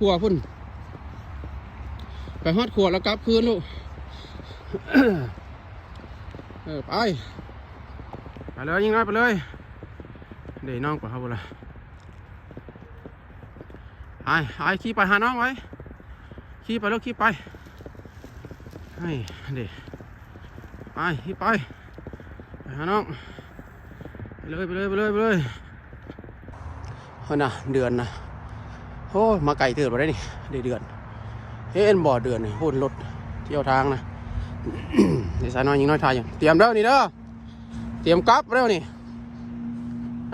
ຂົວພຸ້ນ ໄປຮອດຂົວແລ້ວກັບຄືນລູກ. ເອີ ໄປ ໄປເລີຍຍິງນ້ອຍ ໄປເລີຍ. ເດ ນ້ອງໄປຫາບໍ່ລະ? ໄປ ໄປ ຂີ່ໄປຫານ້ອງໄວ້ ຂີ່ໄປລູກ ຂີ່ໄປ. ເຮີ້ຍ ເດ ໄປ ຂີ່ໄປ ໄປຫານ້ອງ ໄປເລີຍ ໄປເລີຍ ໄປເລີຍ ໄປເລີຍ. ເຮີ້ຍນະ ເດືອນນະ ໂອ້ ມາໄກເຕີບແລ້ວເດ້ນີ້ ໄດ້ເດືອນ. ເຫັນບໍ່ເດືອນນີ້ ພຸ້ນລົດທ່ຽວທາງນະ. ເດ ສາວນ້ອຍຍິງນ້ອຍຖ່າຍຢູ່. ຕຽມເດີນີ້ເດີ ຕຽມກັບແລ້ວນີ້.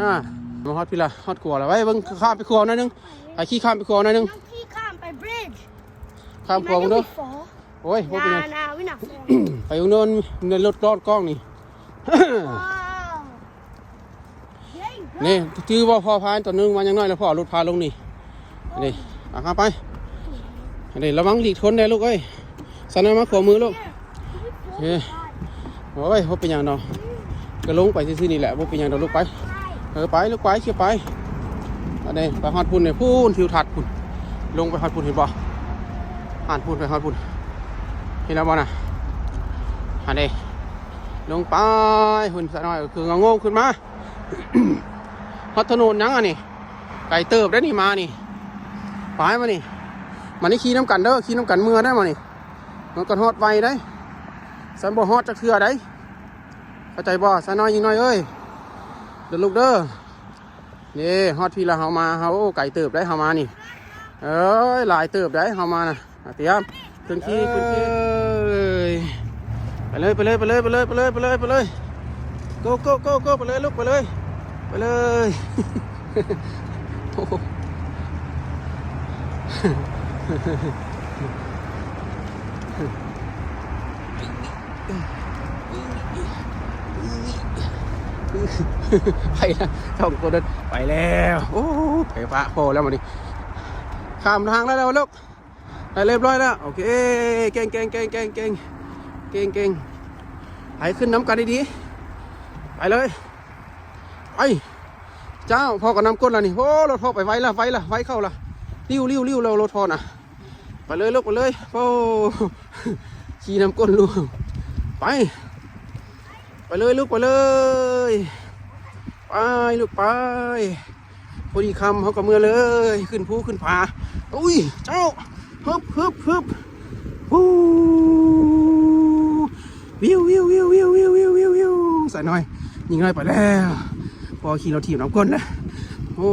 ອ່າ ມາຮອດພີ້ລະ ຮອດຂົວລະ. ໄວ້ເບິ່ງ ຂ້າມໄປຂົວໜ້ອຍໜຶ່ງ ໄປຂີ່ຂ້າມໄປຂົວໜ້ອຍໜຶ່ງ ນ້ອງຂີ່ຂ້າມໄປ bridge ຂ້າມຂົວເບິ່ງເດີ. ໂອ້ຍ ບໍ່ເປັນຫຍັງ ນາ ນາ ວິນາ ໄປຢູ່ໂນ່ນ ໃນລົດລອດກ້ອງນີ້. ວ້າວ ນີ້ ຖືວ່າພໍ່ພາຕົວໜຶ່ງມາຢ່າງໜ້ອຍແລ້ວ ພໍ່ເອົາລົດພາລົງນີ້. ນີ້ ເອົາ ຂ້າມໄປ. ນີ້ ລະວັງຫຼີກທົນແດ່ລູກເອີຍ. ສາວນ້ອຍມາຂວາມືລູກ. ເອີ ໂອ້ຍ ບໍ່ເປັນຫຍັງດອກ ກະລົງໄປຊື່ໆນີ້ແຫຼະ ບໍ່ເປັນຫຍັງດອກລູກ. ໄປ ເອີ ໄປລູກ ໄປ ຂີ່ໄປ. ອັນນີ້ໄປຮອດພຸ້ນນີ້ ພຸ້ນທິວທັດພຸ້ນ ລົງໄປຮອດພຸ້ນ ເຫັນບໍ່? ຫານພຸ້ນ ໄປຮອດພຸ້ນ ເຫັນແລ້ວບໍ່ນະ? ອັນນີ້ລົງໄປພຸ້ນ ສາວນ້ອຍຄືງະໂງງຂຶ້ນມາ. ຮອດຖະໜົນຫຍັງອັນນີ້? ໄກເຕີບໄດ໋ນີ້ມານີ້. ໄປມານີ້ ມານີ້ ຂີ່ນຳກັນເດີ ຂີ່ນຳກັນເມືອໄດ໋ມານີ້. ມັນກໍຮອດໄວໄດ໋ ຊັ້ນບໍ່ຮອດຈັກເທື່ອໄດ໋ ເຂົ້າໃຈບໍ່ ສາວນ້ອຍຍິງນ້ອຍເອີຍ? ເດີລູກເດີ. ນີ້ ຮອດພີ້ລະ ເຮົາມາ ເຮົາ ໂອ້ ໄກເຕີບໄດ໋ ເຮົາມານີ້. ເອີຍ ຫຼາຍເຕີບໄດ໋ ເຮົາມານະ. ອ່າ ຕຽມ ຂຶ້ນຂີ່ ເອີຍ ຂຶ້ນຂີ່. ໄປເລີຍ ໄປເລີຍ ໄປເລີຍ ໂກ ໂກ ໂກ ໂກ ໄປເລີຍລູກ ໄປເລີຍ ໄປເລີຍ. ໂອ້ໂຫ ໄປລະ ສອງຄົນນັ້ນໄປແລ້ວ. ໂອ້ ໄປປະພໍ່ແລ້ວບັດນີ້ ຂ້າມທາງໄດ້ແລ້ວລູກ. ໄດ້ຮຽບຮ້ອຍແລ້ວ ໂອເຄ ເກັ່ງ ເກັ່ງ ເກັ່ງ ເກັ່ງ ເກັ່ງ ເກັ່ງ ເກັ່ງ. ໄປ ຂຶ້ນນຳກັນດີໆ ໄປເລີຍ ໄປ. ເຈົ້າ ພໍ່ກໍນຳກົ້ນລະນີ້. ໂອ້ ລົດພໍ່ໄປໄວລະ ໄວລະ ໄວເຂົ້າລະ ລິ້ວ ລິ້ວ ລິ້ວ ແລ້ວລົດພໍ່ນະ. ໄປເລີຍລູກ ໄປເລີຍ. ໂອ້ ຂີ່ນຳກົ້ນລູກ ໄປ ໄປເລີຍລູກ ໄປເລີຍ ໄປລູກ ໄປ. ພໍດີຄ່ຳເຮົາກໍເມືອເລີຍ ຂຶ້ນພູຂຶ້ນຜາ. ອຸ້ຍ ເຈົ້າ ຮຶບ ຮຶບ ຮຶບ ວິວ ວິວ ວິວ ສາວນ້ອຍຍິງນ້ອຍໄປແລ້ວ. ພໍ່ຂີ່ລົດຖີບນຳກົ້ນນະ. ໂອ້